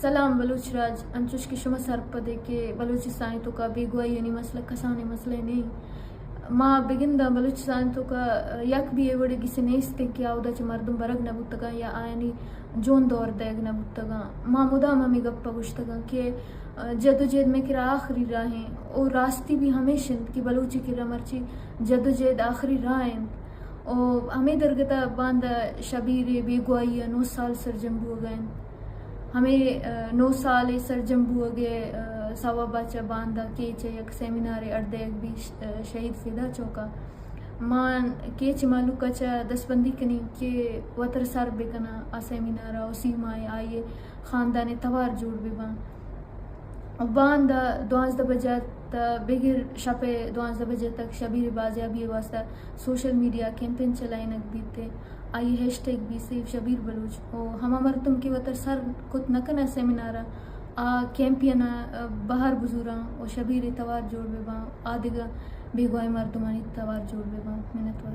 سلام بلوچ راج، انچوش کہ شما سرپد ئے کہ بلوچستان ءِ توکا بیگواہیانی مسئلہ کسانیں مسئلہ نہ اِنت۔ ما بگنداں بلوچستان ءِ توکا یک بھی اے وڑیں گسے نیست اِنت کہ آودا چہ مردم برگ نہ بوتگاں یا آیانی جون دور دئیگ نہ بوتگاں۔ ما مدام ہمے گپ ءَ گوشتگاں کہ جدوجہد مئے کرا آخری راہ اِنت، او راستی بھی ہمیش اِنت کہ بلوچ ءِ کرا مرچی جدوجہد آخری راہ اِنت۔ او ہمے درگت ءَ باندا شبیر ءِ بیگواہی ءَ نو سال سرجم بوگ ءَ اِنت۔ ہمے، آ، نو سال ءِ سرجم بوگ ءِ، آ، سوب ءَ چہ باندا کیچ ءَ یک سیمینارے اڈ دئیگ بیت، آ، شہید فدا چوک ءَ۔ ما کیچ ءِ مہلوک ءَ چہ دستبندی کنیں کہ وتر سر بکناں آ سیمینار ءَ، او سیما ءِ آئی ءِ خاندان ءِ توار جوڑ بہ باں۔ باندا دوانزدہ بجہ تا بگر شپ ءِ دوانزدہ بجہ تک شبیر ءِ بازیابی ءِ واستہ سوشل میڈیا کیمپین چلائینگ بیت ءُ آئی ءِ ہیش ٹیگ بیت سیو شبیر بلوچ۔ او ہما مردم کہ وتر سر کت نہ کناں سیمینار ءَ، آ کیمپین ءَ بہر بزوراں او شبیر ءِ توار جوڑ بہ باں، آ دگہ بیگواہ مردمانی توار جوڑ بہ باں۔ منتوار۔